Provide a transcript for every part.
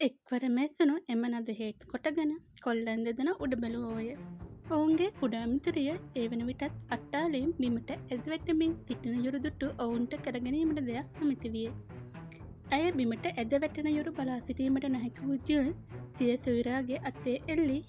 එක්වරම ඇසුණු එම නද හේතු කොටගෙන කොල්ලන් දෙදෙනා උඩ බැලුවෝය. ඔවුන්ගේ කුඩා මිතුරිය ඒ වන විටත් අට්ටාලයෙන් බිමට ඇද වැටෙමින් සිටින යුරු දුටු ඔවුන්ට කරගැනීමට දෙයක් නොමැති විය. ඇය බිමට ඇද වැටෙන යුරු බලා සිටීමට නොහැකි වූ ජිල් සිය සොයුරාගේ අතේ එල්ලී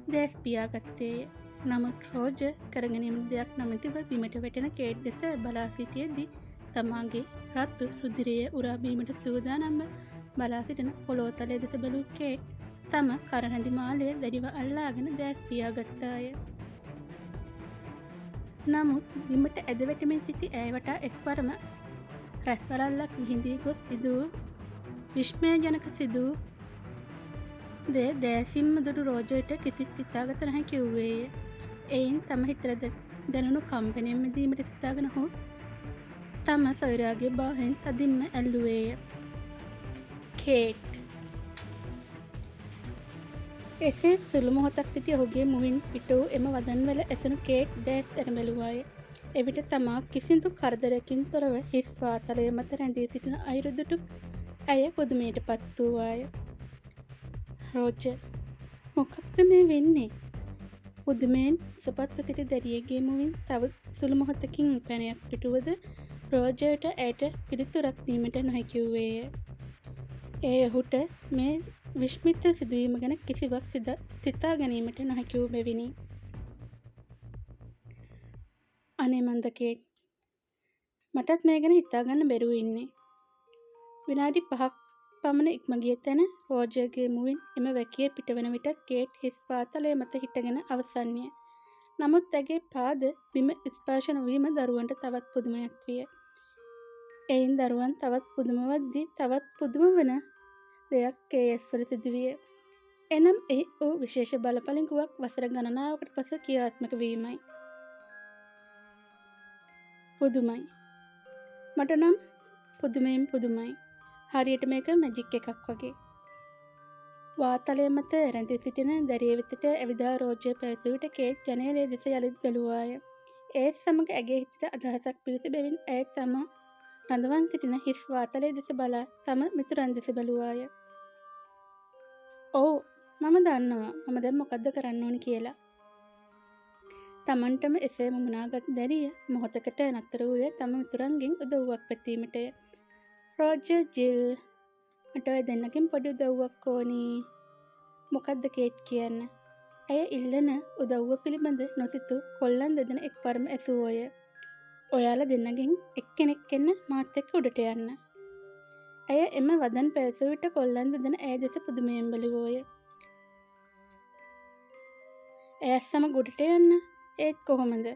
දෑස් පියා ගත්තේය. නමුත් රෝජර් කරගැනීමට දෙයක් නොමැතිව බිමට වැටෙන කේට් දෙස බලා සිටියදී තමාගේ රතු රුධිරය උරා බීමට සූදානම්ව බලා සිටින පොළොව තලය දෙස බැලූ කේට් තම කරරැඳි මාලය දැඩිව අල්ලාගෙන දෑස් පියාගත්තාය. නමුත් බිමට ඇද වැටෙමින් සිටි ඇය වටා එක්වරම රැස් වළල්ලක් විහිදී ගොස් සිදු වූ විස්මයජනක සිදු වූ දෙය දෑසින්ම දුටු රෝජර්ට කිසිත් සිතාගත නොහැකි වූයේය. එයින් තම හිතට දැනුණු කම්පනයෙන් මිදීමට සිතාගෙන ඔහු තම සොයුරාගේ බාහුවෙන් තදින්ම ඇල්ලුවේය. කේට්! එසේ සුළු මොහොතක් සිටි ඔහුගේ මුවින් පිට වූ එම වදන්වල ඇසුණු කේට් දෑස් ඇර බැලුවාය. එවිට තමා කිසිදු කරදරයකින් තොරව හිස් වාතලය මත රැඳී සිටින අයුරු දුටු ඇය පුදුමයට පත් වූවාය. රෝජර්! මොකක්ද මේ වෙන්නේ? පුදුමයෙන් මුසපත්ව සිටි දැරියගේ මුවින් තව සුළු මොහොතකින් පැනයක් පිටුවද රෝජර්ට ඇයට පිළිතුරක් දීමට නොහැකි වූයේය. එය ඔහුට මේ විස්මිත සිදුවීම ගැන කිසිවක් සිතා ගැනීමට නොහැකි වූ බැවිනි. අනේ මන්ද කේට්, මටත් මේ ගැන හිතාගන්න බැරුව ඉන්නේ. විනාඩි 5ක් පමණ ඉක්ම ගිය තැන රෝජර්ගේ මුවින් එම වැකිය පිටවන විටත් කේට් හිස් වාතලය මත හිටගෙන අවසන්ය. නමුත් ඇගේ පාද බිම ස්පර්ශ නොවීම දරුවන්ට තවත් පුදුමයක් විය. එයින් දරුවන් තවත් පුදුම වද්දී තවත් පුදුම වන දෙයක් ඒ ඇස්වල සිදුවිය. එනම් එහි වූ විශේෂ බලපලිංගුවක් වසර ගණනාවකට පසු ක්‍රියාත්මක වීමයි. පුදුමයි. මට නම් පුදුමයෙන් පුදුමයි. හරියට මේක මැජික් එකක් වගේ. වාතලය මත රැඳී සිටින දැරිය වෙතට ඇවිදා රෝජර් පැවසූ විට කේට් ජනේලය දෙස යළිත් බැලුවාය. ඒත් සමග ඇගේ හිතට අදහසක් පිවිසි බැවින් ඇය තම රඳවන් සිටින හිස් වාතලය දෙස බලා තම මිතුරන් දෙස බැලුවාය. ඔව්, මම දන්නවා මම දැන් මොකද්ද කරන්න ඕනි කියලා. තමන්ටම එසේ මුමුණාගත් දැරිය මොහොතකට නතර වූයේ තම මිතුරන්ගෙන් උදව්වක් පැතීමටය. රෝජර්, ජිල්, මට ඔය දෙන්නගෙන් පොඩි උදව්වක් ඕනි. මොකද්ද කේට් කියන්න? ඇය ඉල්ලන උදව්ව පිළිබඳ නොසිතූ කොල්ලන් දෙදෙන එක්වරම ඇසුවෝය. ඔයාලා දෙන්නගෙන් එක්කෙනෙක් එන්න මාත් එක්ක උඩට යන්න. ඇය එම වදන් පැවසූ විට කොල්ලන් දෙදෙන ඇය දෙස පුදුමයෙන් බැලුවෝය. ඇයත් සමග උඩට යන්න? ඒත් කොහොමද?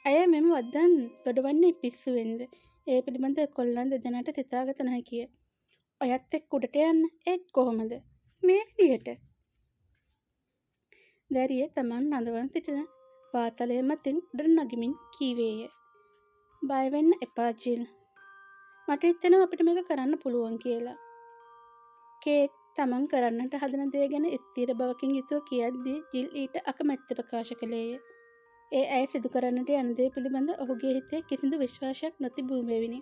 ඇය මෙම වදන් දොඩවන්නේ පිස්සුවෙන්ද? ඒ පිළිබඳ කොල්ලන් දෙදෙනාට සිතාගත නොහැකිය. ඔයත් එක්ක උඩට යන්න? ඒත් කොහොමද? මේ විදිහට. දැරිය තමන් රඳවන් සිටින වාතලය මතින් උඩට නගමින් කීවේය. බය වෙන්න එපා ජිල්. මට හිතෙනවා අපිට මේක කරන්න පුළුවන් කියලා. කේට් තමන් කරන්නට හදන දේ ගැන ස්ථිර බවකින් යුතුව කියද්දී ජිල් ඊට අකමැත්ත ප්‍රකාශ කළේය. ඒ ඇය සිදු කරන්නට යන දේ පිළිබඳ ඔහුගේ හිතේ කිසිදු විශ්වාසයක් නොතිබූ බැවිනි.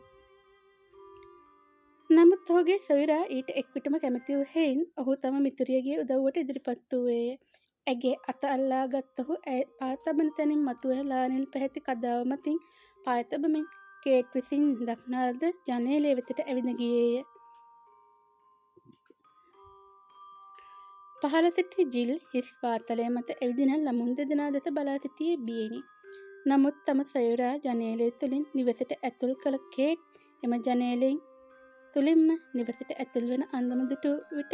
නමුත් ඔහුගේ සොයුරා ඊට එක්විටම කැමති වූ හෙයින් ඔහු තම මිතුරියගේ උදව්වට ඉදිරිපත් වූයේය. ඇගේ අත අල්ලාගත් ඔහු ඇය පා තබන තැනින් මතුවන ලානිල් පැහැති කදාව මතින් පාය තබමින් කේට් විසින් දක්නා ලද ජනේලය වෙතට ඇවිද ගියේය. පහළ සිටි ජිල් හිස් වාතලය මත ඇවිදින ළමුන් දෙදෙනා දෙස බලා සිටියේ බියෙනි. නමුත් තම සොයුරා ජනේලය තුළින් නිවසට ඇතුල් කළ කේට් එම ජනේලයෙන් තුළින්ම නිවසට ඇතුල් වන අන්දම දුටු විට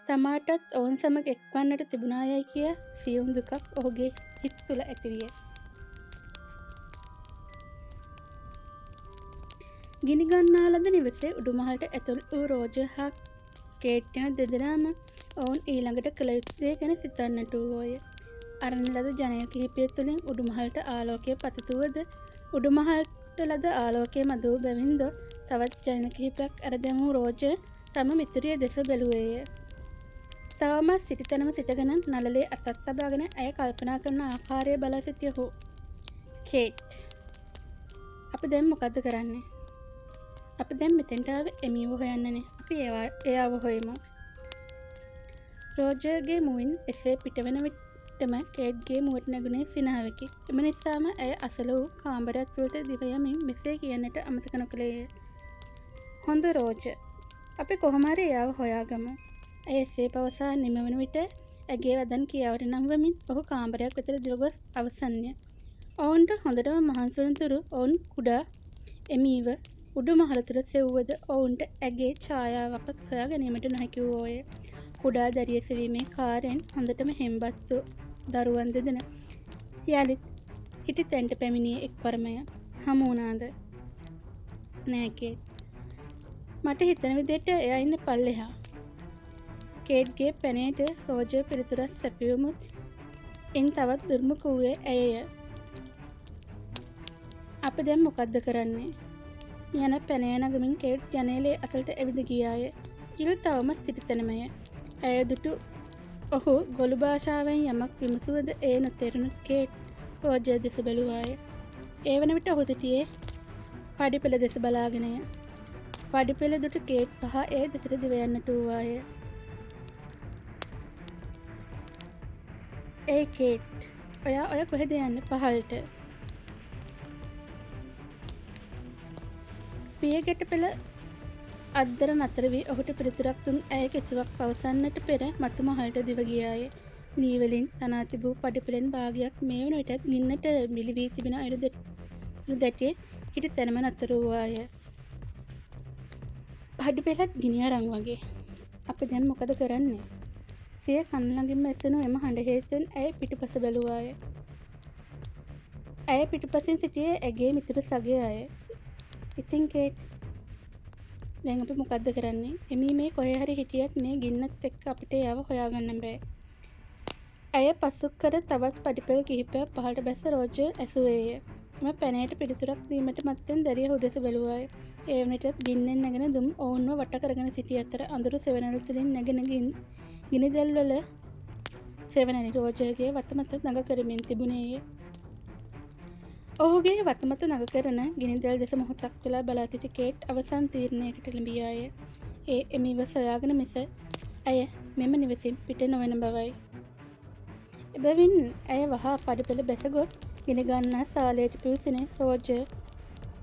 තමාටත් ඔවුන් සමග එක්වන්නට තිබුණා යැයි කියා සියුම් දුකක් ඔහුගේ හිත් තුළ ඇතිවිය. ගිනි ගන්නා ලද නිවසේ උඩුමහලට ඇතුල් වූ රෝජර් හා කේට් යන දෙදෙනාම ඔවුන් ඊළඟට කළ යුතු දේ ගැන සිතන්නට වූවෝය. අරණ ලද ජනේල් කිහිපය තුළින් උඩුමහලට ආලෝකය පතිත වුවද උඩුමහලට ලද ආලෝකය මද වූ බැවින්ද තවත් ජනේල් කිහිපයක් ඇර දැමූ රෝජර් තම මිතුරිය දෙස බැලුවේය. තවමත් සිටි තැනම සිටගෙන නළලේ අතක් තබාගෙන ඇය කල්පනා කරන ආකාරය බලා සිටි ඔහු. කේට්, අපි දැන් මොකද්ද කරන්නේ? අපි දැන් මෙතෙන්ට ආවේ එමීව හොයන්නනේ. අපි එයාව හොයමු. රෝජර්ගේ මුවින් එසේ පිටවන විටම කේට්ගේ මුවට නැගුණේ සිනහවකි. එම නිසාම ඇය අසල වූ කාමරයක් තුළට දිව යමින් මෙසේ කියන්නට අමතක නොකළේය. හොඳ රෝජර්, අපි කොහොම හරි එයාව හොයාගමු. ඇය එසේ පවසා නිමවන විට ඇගේ වදන් ක්‍රියාවට නංවමින් ඔහු කාමරයක් වෙතට දිව ගොස් අවසන්ය. ඔවුන්ට හොඳටම මහන්සි වන තුරු ඔවුන් කුඩා එමීව උඩු මහල තුළ සෙව්වද ඔවුන්ට ඇගේ ඡායාවක්වත් සොයා ගැනීමට නොහැකි වූවෝය. කුඩා දැරිය සෙවීමේ කාර්යයෙන් හොඳටම හෙම්බත් වූ දරුවන් දෙදෙන යළිත් හිටි තැනට පැමිණියේ එක්වරමය. හමු වුණාද? නෑ කේට්. මට හිතෙන විදිහට එයා ඉන්නේ පල්ලෙහා. කේට්ගේ පැනයට රෝජර් පිළිතුරක් සැපයුමුත් ඉන් තවත් දුර්මුඛ වූයේ ඇයය. අපි දැන් මොකද්ද කරන්නේ? යන පැනය නගමින් කේට් ජනේලයේ අසලට ඇවිද ගියාය. ජිල් තවමත් සිටි තැනමය. ඇය දුටු ඔහු ගොළු භාෂාවෙන් යමක් විමසුවද එය නොතේරුණු කේට් රෝජර් දෙස බැලුවාය. ඒ වන විට ඔහු සිටියේ පඩිපෙළ දෙස බලාගෙනය. පඩිපෙළ දුටු කේට් පහ ඒ දෙසට දිව යන්නට වූවාය. ඒ කේට්, ඔයා ඔය කොහෙද යන්නේ? පහළට. පියගැට පෙළ අද්දර නතර වී ඔහුට පිළිතුරක් දුන් ඇය කිසිවක් පවසන්නට පෙර මතු මහලට දිව ගියාය. ලී වලින් තනා තිබූ පඩිපෙළෙන් භාගයක් මේ වන විටත් ගින්නට මිලි වී තිබෙන අයුරු දැටියේ හිටි තැනම නතර වූවාය. පඩිපෙළත් ගිනි අරන් වගේ. අපි දැන් මොකද කරන්නේ? සිය කන් ළඟින්ම ඇසුණු එම හඬ හේතුවෙන් ඇය පිටුපස බැලුවාය. ඇය පිටුපසින් සිටියේ ඇගේ මිතුරු සගයාය. ඉතින් කේට්, දැන් අපි මොකද්ද කරන්නේ? එමී මේ කොහේ හරි හිටියත් මේ ගින්නත් එක්ක අපිට එයාව හොයාගන්න බෑ. ඇය පසු කර තවත් පඩිපෙළ කිහිපයක් පහළට බැස රෝජර් ඇසුවේය. එම පැනයට පිළිතුරක් දීමට මත්තෙන් දැරිය ඔහු දෙස බැලුවාය. ඒ වන විටත් ගින්නෙන් නැගෙන දුම් ඔවුන්ව වට කරගෙන සිටි අතර අඳුරු සෙවණැලි තුළින් නැගෙන ගිනිදැල්වල සෙවණැලි රෝජර්ගේ වත මත නග කරමින් තිබුණේය. ඔහුගේ වත මත නග කරන ගිනිදැල් දෙස මොහොතක් වෙලා බලා සිටි කේට් අවසන් තීරණයකට එළඹියාය. ඒ එමිව සොයාගෙන මිස ඇය මෙම නිවසින් පිට නොවන බවයි. එබැවින් ඇය වහා පඩිපෙළ බැසගොස් ගිනිගන්නා සාලයට පිවිසෙන රෝජර්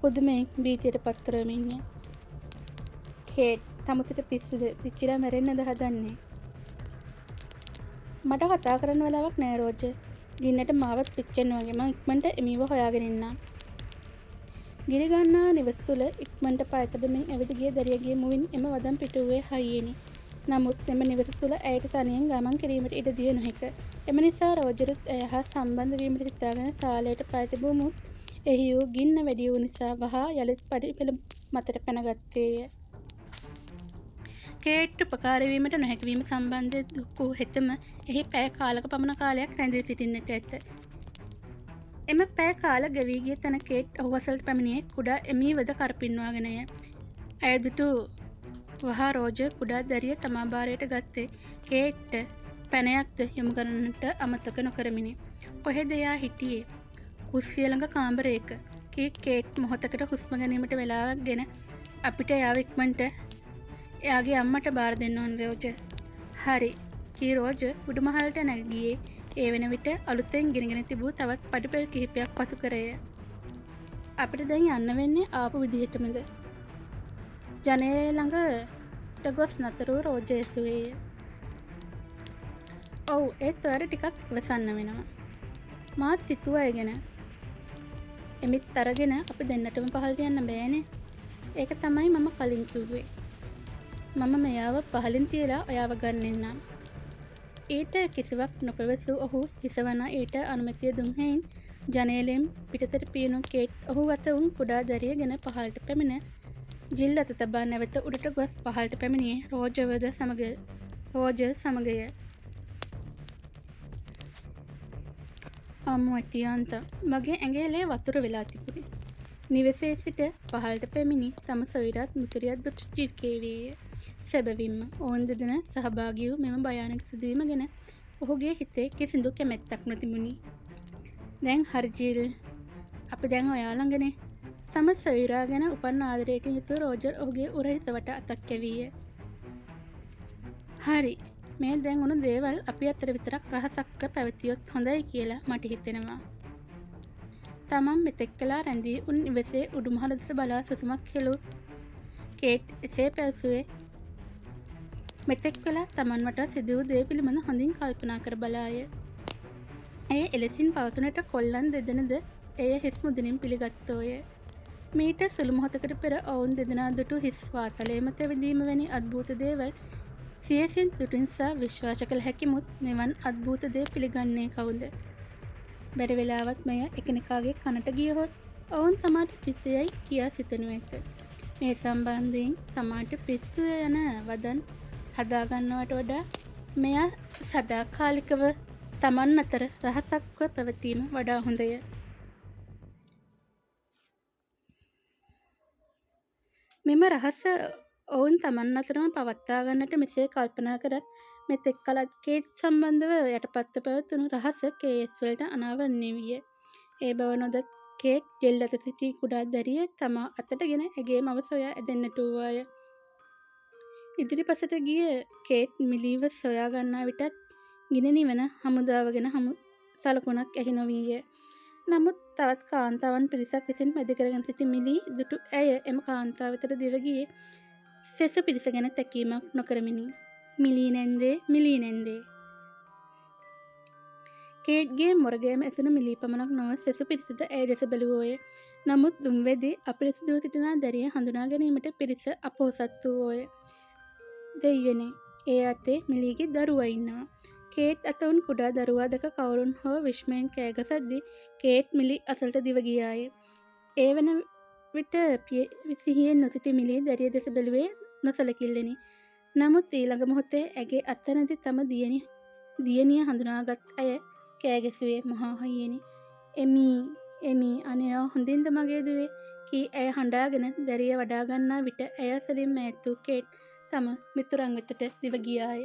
පුදුමයෙන් භීතියට පත් කරවමින්ය. කේට්, තමුසෙට පිස්සුද? පිච්චිලා මැරෙන්නද හදන්නේ? මට කතා කරන්න වෙලාවක් නෑ රෝජර්. ගින්නට මාවත් පිච්චෙන්න වගේ. මං ඉක්මනට එමීව හොයාගෙන ඉන්නම්. ගිනිගන්නා නිවස තුළ ඉක්මනට පය තබමින් ඇවිද ගිය දැරියගේ මුවින් එම වදන් පිට වූයේ හයියෙනි. නමුත් මෙම නිවස තුළ ඇයට තනියෙන් ගමන් කිරීමට ඉඩ දිය නොහැක. එම නිසා රෝජරුත් ඇය හා සම්බන්ධ වීමට සිතාගෙන සාලයට පය තැබුමුත් එහි වූ ගින්න වැඩි වූ නිසා වහා යළිත් පඩිපෙළ මතට පැනගත්තේය. කේට්ට උපකාර වීමට නොහැකි වීම සම්බන්ධ දුක් වූ හෙතෙම එහි පැය කාලක පමණ කාලයක් රැඳී සිටින්නට ඇත. එම පැය කාල ගෙවී ගිය තැන කේට් ඔහු අසලට පැමිණියේ කුඩා එමීවද කරපින්වාගෙනය. ඇය දුටු වහා රෝජර් කුඩා දැරිය තමා භාරයට ගත්තේ කේට්ට පැනයක්ද යොමු කරන්නට අමතක නොකරමිනි. කොහෙද එයා හිටියේ? කුස්සිය ළඟ කාමරයක. කී කේට් මොහොතකට හුස්ම ගැනීමට වෙලාවක් ගෙන අපිට එයාව ඉක්මනට එයාගේ අම්මට බාර දෙන්න ඕන රෝජර්. හරි. කී රෝජර් උඩුමහලට නැග ගියේ ඒ වෙන විට අලුතෙන් ගෙනගෙන තිබූ තවත් පඩිපෙළ කිහිපයක් පසු කරය. අපිට දැන් යන්න වෙන්නේ ආපු විදිහටමද? ජනේලය ළඟට ගොස් නතර වූ රෝජර් ඇසුවේය. ඔව්, ඒත් ඔයාට ටිකක් ඉවසන්න වෙනවා. මාත් හිතුවා ඒ ගැන. එමිත් අරගෙන අපි දෙන්නටම පහළට යන්න බෑනේ. ඒක තමයි මම කලින් කිව්වේ. මම මෙයාව පහළින් තියලා ඔයාව ගන්න එන්නම්. ඊට කිසිවක් නොපැවසූ ඔහු හිසවනා ඊට අනුමැතිය දුන් හෙයින් ජනේලයෙන් පිටතට පියුණු කේට් ඔහු වත වුන් කුඩා දැරිය ගෙන පහළට පැමිණ ජිල් අත තබා නැවත උඩට ගොස් පහළට පැමිණියේ රෝජර් සමගය. අම්මෝ ඇතියාන්තම්, මගේ ඇඟේ ලේ වතුර වෙලා තිබුණේ. නිවසේ සිට පහළට පැමිණි තම සොයුරත් මිතුරියත් දුටු ජිල් කීවේය. සැබවින්ම ඔවුන් දෙදෙන සහභාගී වූ මෙම භයානක සිදුවීම ගැන ඔහුගේ හිතේ කිසිදු කැමැත්තක් නොතිබුණි. දැන් හරි ජිල්, අපි දැන් ඔයා ළඟනේ. තම සොයුරා ගැන උපන් ආදරයකින් යුතුව රෝජර් ඔහුගේ උරහිස වට අතක් කැවීය. හරි. මේ දැන් වුණු දේවල් අපි අතර විතරක් රහසක්ව පැවතියොත් හොඳයි කියලා මට හිතෙනවා. තමන් මෙතෙක් කලා රැඳී උන් නිවසේ උඩුමහල දෙස බලා සුසුමක් හෙළූ කේට් එසේ පැවසුවේ මෙතෙක් වෙලා තමන් වටා සිදු වූ දේ පිළිබඳ හොඳින් කල්පනා කර බලාය. ඇය එලෙසින් පවසනට කොල්ලන් දෙදෙනද එය හිස් මුදුනින් පිළිගත්තෝය. මීට සුළු මොහොතකට පෙර ඔවුන් දෙදෙනා දුටු හිස් වාතලය මත ඇවිදීම වැනි අද්භූත දේවල් සියසින් දුටු නිසා විශ්වාස කළ හැකි මුත් මෙවන් අද්භූත දේ පිළිගන්නේ කවුද? බැරි වෙලාවත් මෙය එකිනෙකාගේ කනට ගියහොත් ඔවුන් තමාට පිස්සුයයි කියා සිතනු ඇත. මේ සම්බන්ධයෙන් තමාට පිස්සුය යන වදන් හදාගන්නවට වඩා මෙය සදාකාලිකව තමන් අතර රහසක්ව පැවතීම වඩා හොඳය. මෙම රහස ඔවුන් තමන් අතරම පවත්වා ගන්නට මෙසේ කල්පනා කරත් මෙතෙක් කලත් කේට් සම්බන්ධව යටපත්ව පැවතුණු රහස කේස් වලට අනාවරණය විය. ඒ බව නොදත් කේට් ජෙල් අත සිටි කුඩා දැරිය තමා අතටගෙන ඇගේ මව සොයා ඇදෙන්නට වූවාය. ඉදිරිපසට ගිය කේට් මිලීව සොයා ගන්නා විටත් ගිනි නිවන හමුදාව ගැන සලකුණක් ඇහි නොවීය. නමුත් තවත් කාන්තාවන් පිරිසක් විසින් මැදි කරගෙන සිටි මිලී දුටු ඇය එම කාන්තාව වෙතට දිව ගියේ සෙසු පිරිස ගැන තැකීමක් නොකරමිනි. මිලී නැන්දේ, මිලී නැන්දේ. කේට්ගේ මොරගෑම ඇසුණු මිලී පමණක් නොව සෙසු පිරිසද ඇය දෙස බැලුවෝය. නමුත් දුම්වැදි අපිරිසිදුව සිටිනා දැරිය හඳුනා ගැනීමට පිරිස අපොහොසත් වූවෝය. දෙයියනේ, ඒ අතේ මිලීගේ දරුවා ඉන්නවා. කේට් අත වුන් කුඩා දරුවා දැක කවුරුන් හෝ විස්මයෙන් කෑගසද්දී කේට් මිලී අසලට දිව ගියාය. ඒ වන විට සිහියෙන් නොසිටි මිලී දැරිය දෙස බැලුවේ නොසලකිල්ලෙනි. නමුත් ඊළඟ මොහොතේ ඇගේ අත නැති තම දියණිය හඳුනාගත් ඇය කෑගැසුවේ මහා හයියෙනි. එමී, එමී, අනේ ඔයා හොඳින්ද මගේ දුවේ කී ඇය හඬාගෙන දැරිය වඩා ගන්නා විට ඇය අසලින් මෑත් වූ කේට් තම මිතුරන් වෙතට දිව ගියාය.